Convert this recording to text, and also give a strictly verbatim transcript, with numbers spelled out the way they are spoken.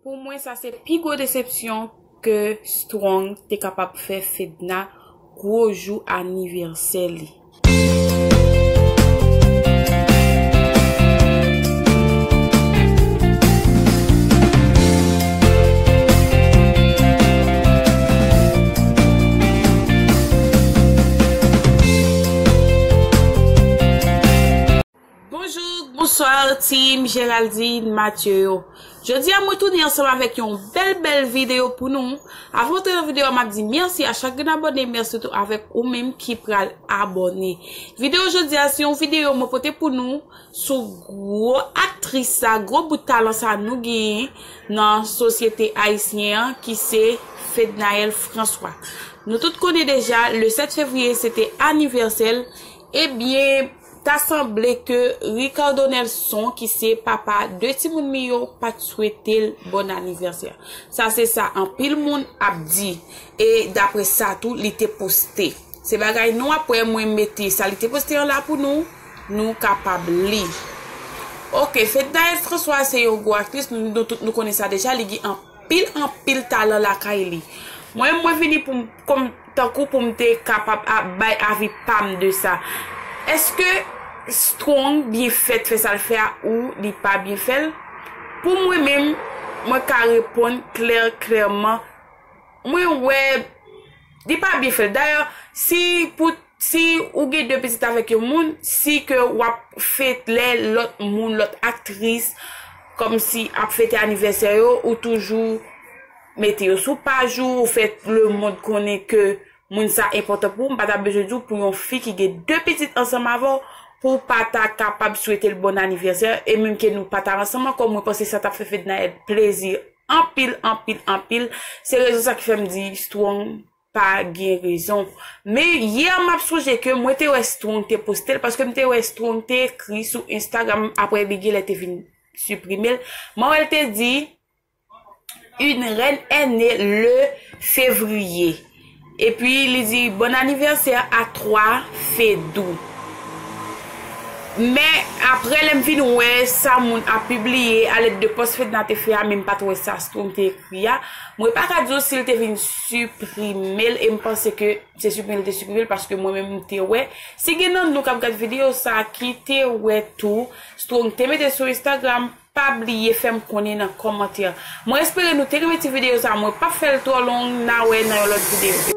Pou mwen, sa se pi gwo desepsyon ke Strong te kapab fè Fedna gwo jou anivèsè li. Bonjou, bonswa, team Géraldine Mathieu yo. Jodi a, mwen tounen ansanm avèk yon bèl, bèl videyo pou nou. Avan antre nan videyo a, m ap di mèsi a chak grenn abòne, mèsi tou avèk ou menm ki pral abòne. Videyo jodi a, se yon videyo mwen pote pou nou sou gwo aktris sa, gwo bout talan sa nou genyen nan sosyete ayisyen an, ki se Fednaelle François. Nou tout konnen deja, le sèt fevriye, se te anivèsè l. Ebyen, ta sanble ke Ricardo Nelson, ki se papa de timoun li yo, pa t swete l bòn anivèsè. Sa se sa anpil moun ap di. E daprè sa tou, li te poste. Se bagay nou ap wè, mwen mete sa li te poste an la pou nou, nou kapab li. Ok, Fednaelle François se yon gwo aktris, nou, nou tout nou konnen sa deja, li gen anpil, anpil talan lakay li. Mwen, mwen vini pou m, kòm, tankou pou m te kapab a, bay avi pa m de sa. Èske Strong byen fèt fè sa l fè a ou li pa byen fè l? Pou mwen menm, mwen ka reponn klè, klèman. Mwen wè, li pa byen fè l. Dayè, si pou, si ou gen de pitit avèk yon moun, si ke w ap fete lè lòt moun, lòt aktris, kòmsi ap fete anivèsè yo, ou toujou mete yo sou paj ou, ou fè lemonn konnen ke moun sa enpòtan pou ou. M pa ta bezwen di w pou yon fi ki gen de pitit ansanm avè w, pou w pa ta kapab swete l bòn anivèsè, e menm ke nou pa ta ansanm ankò, mwen panse sa t ap fè Fednaelle plezi anpil, anpil, anpil. Se rezon sa ki fè m di Strong pa gen rezon. Men yè m ap sonje ke mwen te wè Strong te poste l, paske m te wè Strong te ekri sou Instagram, apre li genlè te vin siprime l. Mwen wè l te di, une reine est née le février. Epi li di, bon anivèsè a twa Fedou. Men apre lè m vin wè sa moun ap pibliye alèd de pòs Fedna te fè a, men m pa t wè sa Strong te ekri a. Mwen pa ka di w si l te vin siprime l, e m panse ke se siprime l te siprime l, paske mwen menm m te wè. Si gen nan nou k ap gad videyo sa a ki te wè tou, Strong te mete sou Instagram, pa bliye fè m konnen nan kòmantè. Mwen espere nou te renmen ti videyo sa a. Mwen p ap fè l twò long, n a wè nan yon lòt videyo.